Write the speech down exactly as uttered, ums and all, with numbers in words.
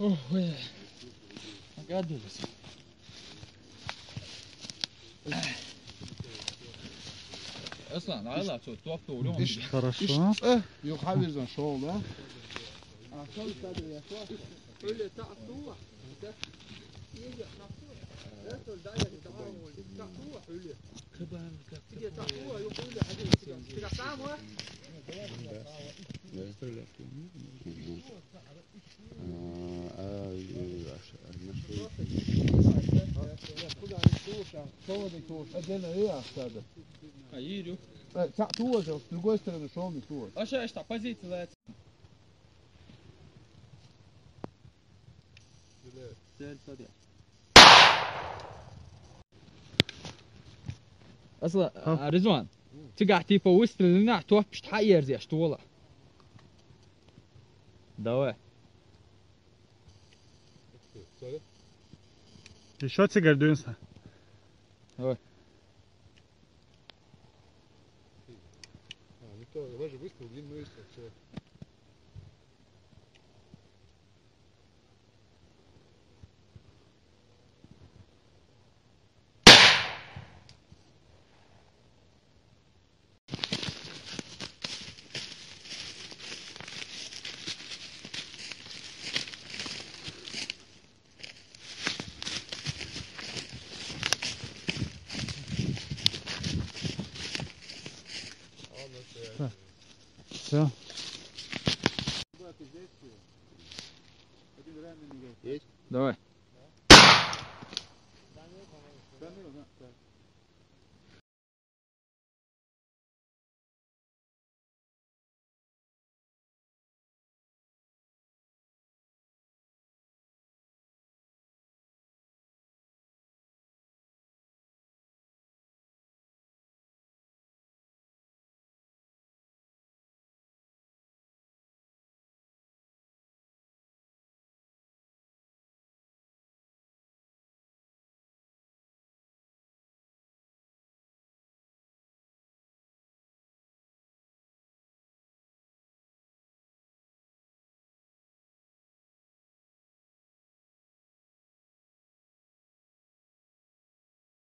Ох, ой. Гадилась. Аслан, ай ла, цо, топ, топ, иш, хорошо. Иш, э, юха вирзан шоу, да? А, шоу, да, да, я шоу. Öyle tatlı var. Yiyecek, tatlı var. Her türlü daha yakın, daha iyi. Tatlı var, öyle. Bir de tatlı var, yok öyle, hadi. Bir de tatlı var. А, а, э, а ш-, а на что? Куда они слушают? Что вот эти вот? А где на, э, а, сада? А, Юрий. Э, так, ты вот, с другой стороны, что он, что? А щас, что, позиция, да? Цель, смотри. Аслан, а, Ризван, цигахь типа выстрелина, топ пишта хьаерзеш, тола. Давай. Ещё цигар дюнса. Давай. А, никто, вы же выстрел, блин, ну и всё, всё. Всё. Есть? Давай.